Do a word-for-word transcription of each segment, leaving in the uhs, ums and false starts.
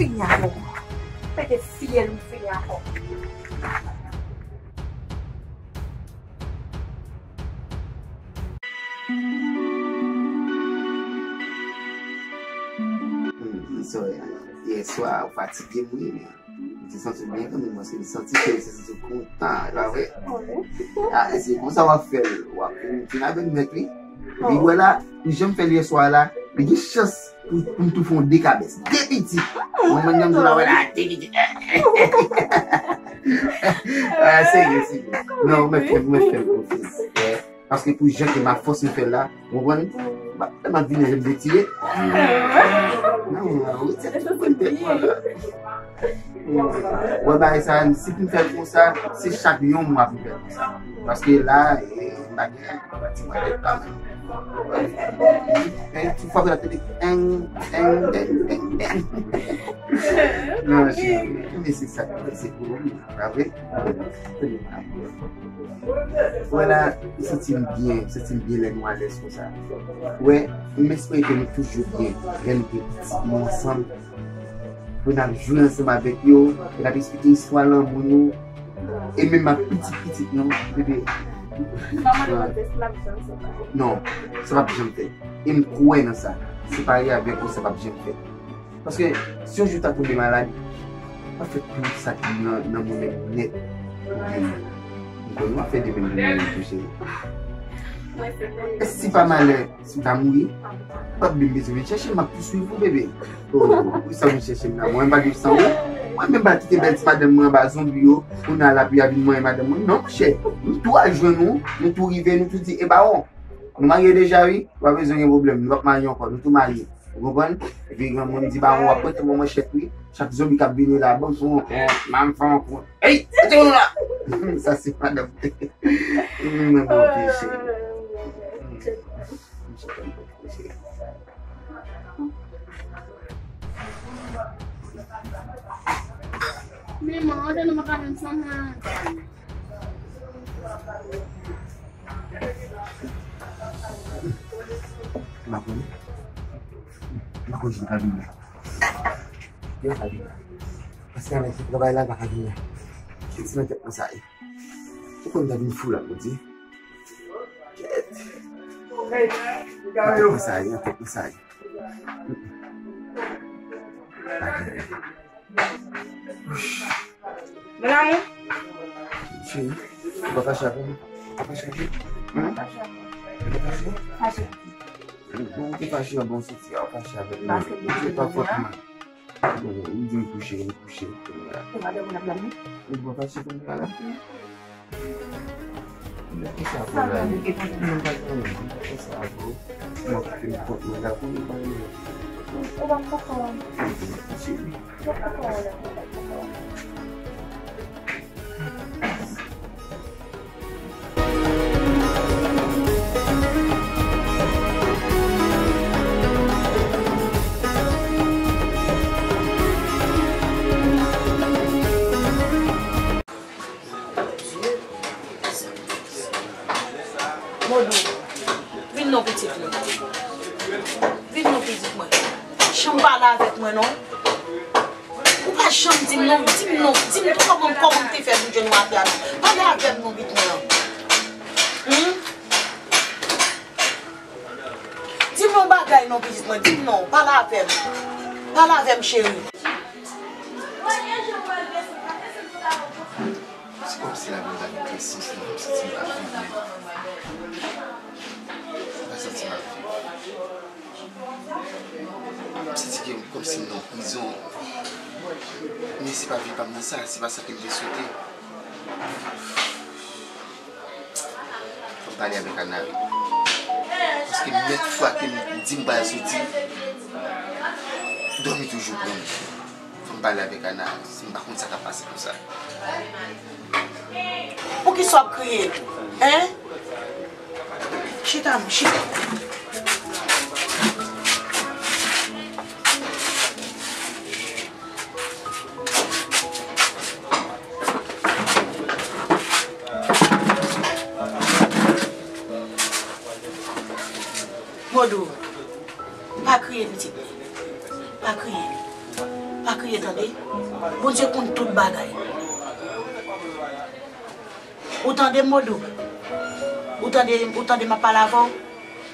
Fini avè w. Pete fyèl ou fini avè w. Hmm, sorry. Yè swa, ou fatige m, wi, men. Ou te santi w byen kanmenm, paske m santi ke ou te santi w kontan, e pa vre? Wi. Ah, se konsa w ap fè l, w ap fin avè m nèt, wi. Epi, wè la, pou jan m fè l yè swa la, li gen chans pou, pou m tou fè yon de kabès. De pitit. Mwen, mwen, m di w la, wè la, de pitit. Ah, serye, serye. Non, mwen fè, mwen fè konfyans. Paske pou jan ke m ap fòse fè l la, ou konprann? Lè m ap vini an, jan m detire. Non, non, non, non. Wè, bagay sa, si pou m fè l konsa, se chak yon mwa pou m fè l konsa. Paske la, e, m pa gen ti mwa tèt kanmenm. E, ti fwa ke l ap tande, eng, eng, eng, eng, eng. Non, cheri, men se sa, se pou ou, pa vre? Wè la, m santi m byen, m santi m byen lè nou alèz konsa. Wè, m espere ke nou toujou byen, lè nou gen pitit nou ansanm. Pou n ap jwe ansanm avèk yo, pou n ap eksplike istwa lanmou nou, e menm ak pitit pitit nou, bebe. Non, sa p ap janm fèt. E m kwè nan sa. Separe avèk ou, sa p ap janm fèt. Paske si yon jou ta tonbe malad, m ap fè tout sa ki nan, nan mwen menm nèt pou geri. M konnen w ap fè de menm pou mwen, tou, cheri. E si pa malè, si w ta mouri, w ap vin bezwen vin chèche m, m ap pouswiv ou, bebe. Oh, pou sa w vin chèche m la? Mwen menm pa gen san ou. Mwen menm pa kite bèl ti madanm mwen anba zonbi yo. Kounye a lapli a vin manyen madanm mwen. Non, monchè. Nou tou al jwenn ou, nou tou rive, nou tou di, e bawon, nou marye deja, wi. Ou pa bezwen gen pwoblèm, nou p ap marye ankò, nou tou marye. Ou konprann? Epi granmoun di, "Bawon, w ap rete bon manchèt, wi. Chak zonbi k ap vini la, ban m fè yon kont, ban m fè yon kont." Ey, rete la! Sa se madanm. Mwen, mwen, mwen, mwen, cheri. Men mwen, antre nan mwen ka menm san mwen. M pa konnen. M pa konnen si m ka vin la. Yo ka vin la. Paske ann travay la, m pa ka vin la. Kèt, se nan tèt mwen sa ye. Ou konn ta vin fou la, Bondye. Kèt. Nan tèt mwen sa ye, nan tèt mwen sa ye. Mon amour. Cheri, ou pa fache avè m? Ou pa fache avè m? Hein? Ou pa fache? Fache. Bon, ou te fache an bon soti a, ou fache avè m. Paske ou te di m kouche, m kouche, kounye a. E madanm ou n ap la, wi. Ou pa fache kounye a la? Sa mwen gen pou di nou. Sa mwen gen pou di nou. Mwen kite m kont mwen la pou nou pa renmen. Ou pa konprann. Cheri. Ou pa konprann. Modou, vin non pitit mwen. Vin non pitit mwen. Janm pale avèk mwen non. Ou pa janm di m non, di m non, di m kòman, kòman m te fè pou jwenn ou atè a non. Pale avè m non pitit mwen. Hmm? Di m yon bagay non pitit mwen, di m non, pale avè m. Pale avè m cheri. Se lavi m pa gen sans non, m santi m pa viv menm. M pa santi m ap viv. M santi ke m kòmsi m nan prizon. Men se pa vi pa m nan sa, se pa sa ke m te swete. Fò m pale avèk Anari. Paske nèf fwa ke m di m pral soti, dòmi toujou pran m. Fò m pale avèk Anari. M pa konn sa k ap pase konsa. Poukisa w ap kriye? Hein? Chita, chita. Modou, pa kriye, pitit mwen. Pa kriye. Pa kriye, tande. Bondye konn tout bagay. Ou tande m, Modou? Ou tande, ou tande m ap pale avè w?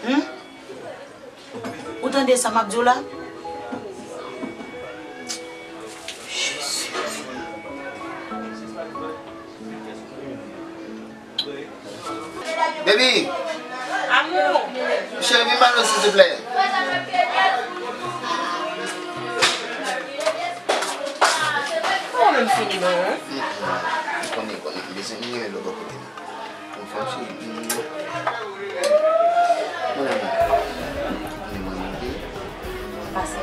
Hmm? Ou tande sa m ap di w la? Jezi. Baby! Amour! Cheri, vin ba nou, silvouplè. Ou menm fini bon, wi. Mm, mm. Ou konnen, konnen. M bezwen, m renmen lè w bò kote m. Bon, fanm cheri, m, mon amour. M renmen w, ok? Pase.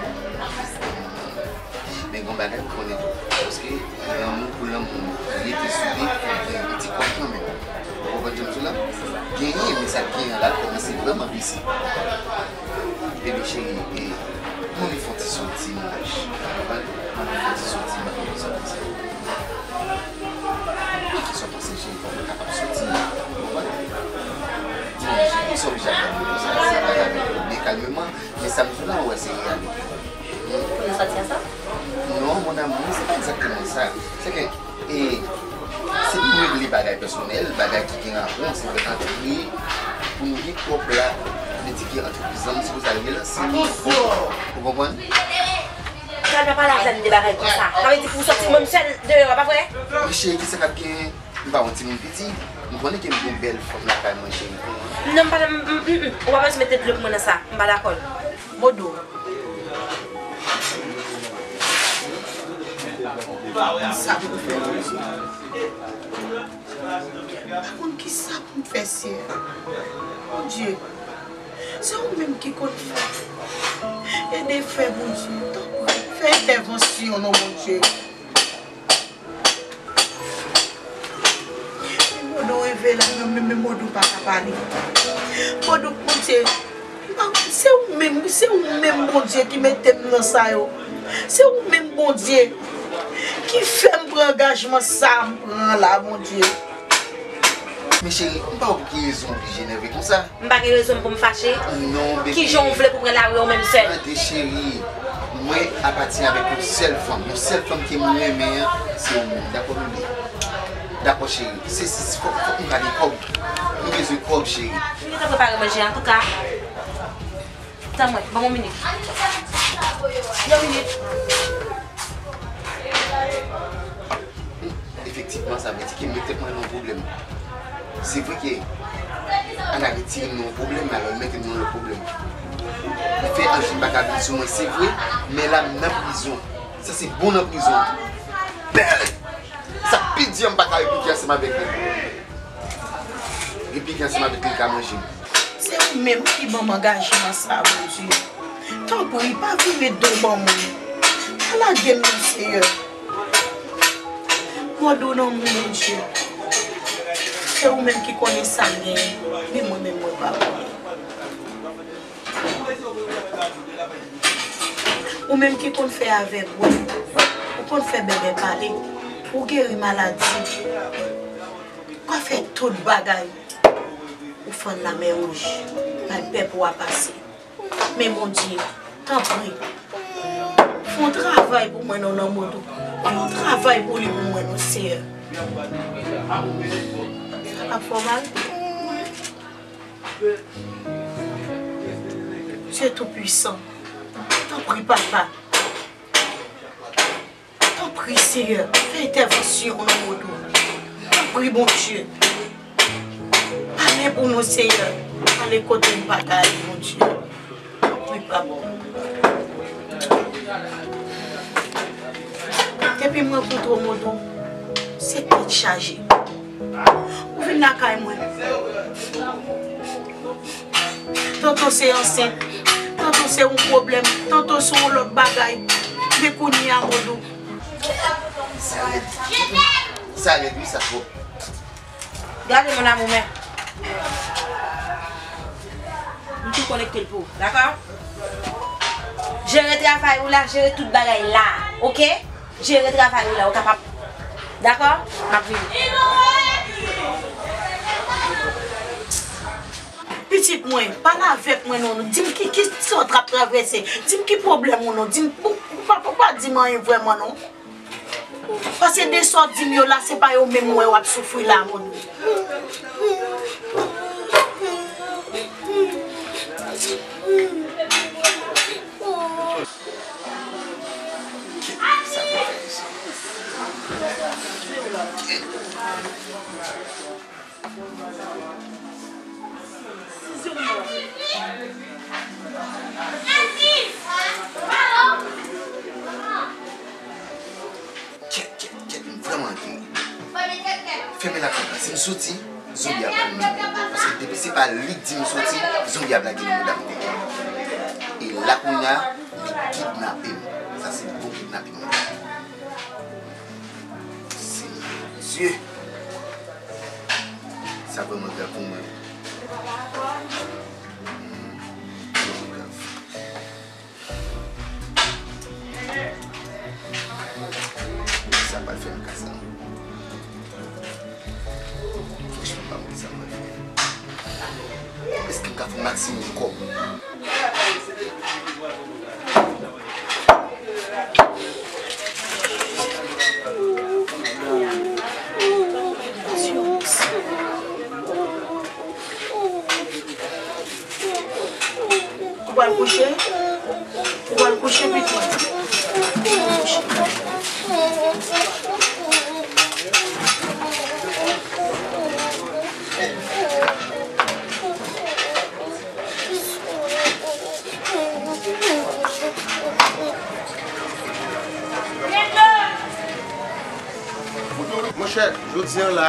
Men gon bagay m konnen tou, paske lanmou pou lanmou, rete soude, fò gen yon ti kòb kanmenm. Ou konprann jan m di w la? Genyen, men sa k genyen an la kòmanse vrèman blese. Bebe cheri, e, mwen vin fè yon ti soti, m lach. Ou konprann? Mwen vin fè yon ti soti, m pa konn sa pou sa. Mwen ki sot panse cheri, fò mwen kapab soti. Ou konprann? Di mwen, cheri, sa w oblije ap gade m konsa, se pa gade m byen kalmeman, men sa m di w la, ou wè se reyalite. Pou nou sòti ansanm? Non, mon amour, se pa egzakteman sa. Se ke, e, se pou nou regle bagay pèsonèl, bagay ki gen rapò, se ke antre pou nou gen kòb la, men di ke antrepriz lan, m sipoze al relanse l. Ou konprann? Kalme, pa pale avè m de bagay konsa. Sa vle di pou w sòti mwen m sèl deyò a, pa vre? Men cheri, kisa k ap genyen? M pa yon timoun piti. M konnen ke m gen bèl fanm lakay mwen, cheri. Non, m pa, m, m, m, m. Ou pa bezwen mete dlo pou mwen nan sa. M pa dakò. Modou. Sa pou fè. Moun ki sa pou m fè, Senyè. Bondye, se ou menm ki konn fè. Ede fè, Bondye, tanpri, fè entèvansyon non, Bondye. Men Modou rive la, men, men, men Modou pa ka pale. Modou, Bondye, se ou menm, se ou menm, Bondye, ki mete m nan sa yo. Se ou menm, Bondye, ki fè m pran angajman sa a m pran la, Bondye. Men cheri, m pa wè pou ki rezon w oblije nève konsa. M pa gen rezon pou m fache. Non, bebe. Kijan w vle pou m pran lari an menm sèl? Tande, cheri, mwen apatyen avèk yon sèl fanm. Yon sèl fanm ke m renmen an, se ou menm. Dakò, bebe? Dakò, cheri. Se, se, se, fòk, fòk m pa gen kòb. M bezwen kòb, cheri. M gentan prepare manje, antouka. Tann mwen, ban m yon minit. Yon minit. Efektivman, sa vle di ke m mete mwen nan yon pwoblèm. Se vre ke Ana retire m nan yon pwoblèm, men alò l mete m nan yon lòt pwoblèm. Li fè Angeline pa ka vin sou mwen, se vre, men la m nan prizon. Sa se bon nan prizon. Bèl! Sa pi di an, m pa ka replike ansanm avèk li. Replike ansanm avèk li ka manje m. Se ou menm ki ban m angajman sa, Bondye. Tanpri, pa vire do ban mwen. Pa lage m non, Seyè. Mòd ou nan men, Bondye. Se ou menm ki konnen sa m genyen, men mwen menm mwen pa konnen. Ou menm ki konn fè avèg wè, ou konn fè bèbè pale, ou geri maladi, ou ka fè tout bagay, ou fann lamè wouj, bay pèp ou a pase. Men Bondye, tanpri, fè yon travay pou mwen non, nan Mòd ou. Fè yon travay pou li pou mwen non, Seyè. Sa pa fè w mal? Dye Toupisan, tanpri, Papa. Tanpri, Seyè, fè entèvansyon nan Mòd ou. Pri Bondye. Pale pou nou, Seyè. Pale kote m pa ka al, Bondye. Pri, papa. Depi m rankontre w, Modou, se tèt chaje. Ou vin lakay mwen. Tanto se ansent, tanto se yon pwoblèm, tanto se yon lòt bagay. Men kounye a, Modou. Sa rèd. Sa rèd, wi, sa twòp. Gade, mon amour, men. M tou konekte l pou ou, dakò? Jere travay ou la, jere tout bagay la, oke? Jere travay ou la, ou kapab. Dakò? M ap vini. Pitit mwen, pale avèk mwen non. Di m ki, ki sa w t ap travèse. Di m ki pwoblèm ou non. Di m, ou, ou pa, ou pa di m anyen vrèman non. Paske de sa w di m yo la, se pa yo menm m wè w ap soufri la, Modou. Kèt, kèt, kèt, m vrèman anpil. Fèmen lapòt la. Si m soti, zonbi a pral menm. Paske depi se pa li k di m soti, zonbi a ap lage nan mouda m. E la kounye a, li kidnape m. Sa se bon kidnaping mwen. Senyè Dye. Sa vrèman grav pou mwen. Hmm. Vrèman grav. Sa pral fè m ka sa. Franchman, m pa konn sa m pral fè. Èske m ka fè maksimòm kòb? Ou pral kouche? Ou pral kouche, pitit? Monchè, jodi a la,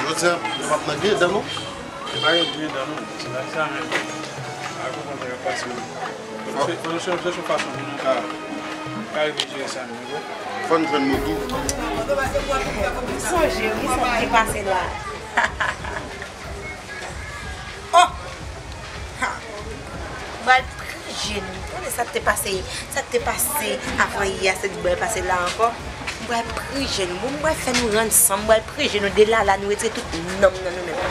jodi a, nou p ap nan griyen dan nou? Se pa gen griyen dan non, se pa sa menm. A konprann sa k ap pase menm. Fò nou chèche, fò nou chèche yon fason pou nou ka, ka rive jere sa menm, oke? Fò n jwenn Modou. M sonje, wi, sa k te pase la. Oh! Ha! M pral prije nou. Tande sa k te pase, sa k te pase avan yè a, se li k pral pase la ankò. M pral prije nou. Bon, m pral fè nou rann san. M pral prije nou de la la, nou retire tout nanm nan nou menm.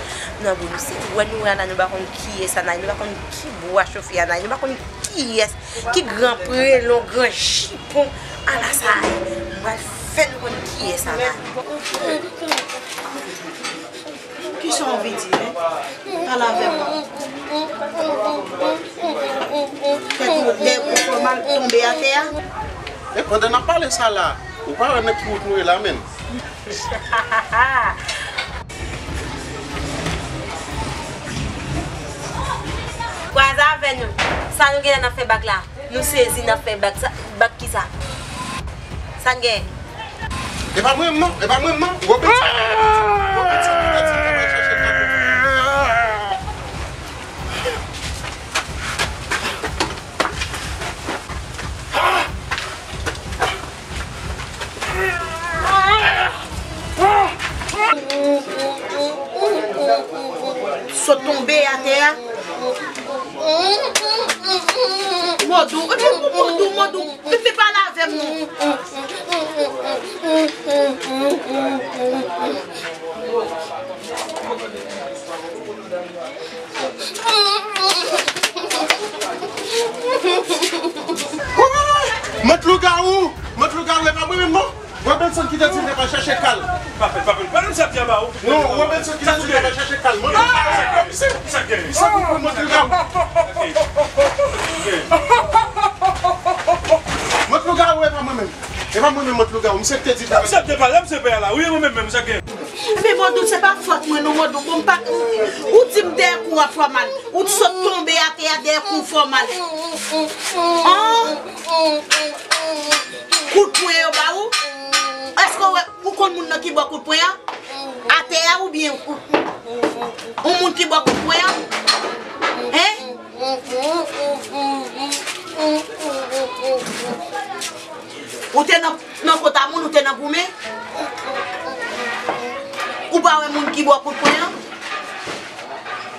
Nan bou nou, se ou wè nou wè a la, nou pa konn kiyès a la, nou pa konn ki bwa chofe a la, nou pa konn kiyès, ki gran prelon, gran jipon a la sa a ye. M pral fè nou konn kiyès a la. Kisa w anvi di, en? Pale avè m. Tèt ou, tèt ou fè w mal tonbe atè a? E pandan n ap pale sa la, ou pa wè nan ki wout nou ye la menm? Kwaze avè nou. Sa nou gen la n ap fè bak la? Nou sezi, n ap fè bak sa, bak kisa? Sa n gen? E pa mwen menm non, e pa mwen menm non. Robinson ki te di, Robinson ki te di, nou pral chache kado. Sot tonbe atè a. Modou, epi pou Modou, Modou, epi pale avè m non. Mant lougawou! Mant lougawou, e pa mwen menm non! Robinson ki te di l te pral chache kal. Pa fè, pa fè, pa fè sa, di a ba ou. Non, Robinson ki te di l te pral chache kal. Mant lougawou, e pa mwen menm. Sa k gen? Sa k gen? Sa k gen? Mant lougawou. Mant lougawou, e pa mwen menm. E pa mwen menm, mant lougawou. Misye ki te di l te pral. Misye te pale, misye pè a la. Wi, e mwen menm, menm, sa k gen? Ebyen, Vodou, se pa fòt mwen non, Vodou. Bon, m pa, ou di m dèyè kou a fè w mal. Ou t sot tonbe atè a, dèyè kou fè w mal. An? Kout pwen yo ba ou? Èske w wè, ou konn moun nan ki ba w kout pwen an? Atè a oubyen ou, ou, ou moun ki ba w kout pwen an? Hein? Ou te nan, nan kòt a moun, ou te nan goumen? Ou pa wè moun ki ba w kout pwen an?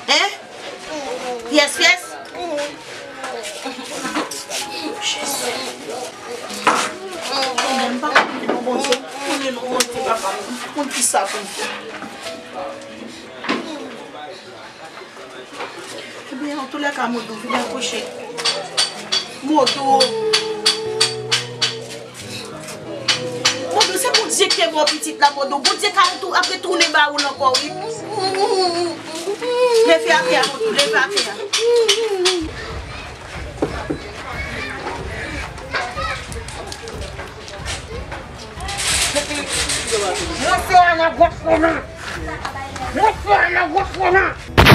Hein? Pyès, pyès? Jezi. Mwen pa konn non, Bondye. Mwen non, Bondye, papa. Mwen pa konn kisa pou m fè. Ebyen, antoulèka, Modou, vin akouche. Modou. Modou, se Bondye ki te ba w pitit la, Modou. Bondye ka tou, ap retounen ba ou l ankò, wi. Leve atè a, Modou, leve atè a. Mwen se Ana Gwòt Konan. Mwen se Ana Gwòt Konan.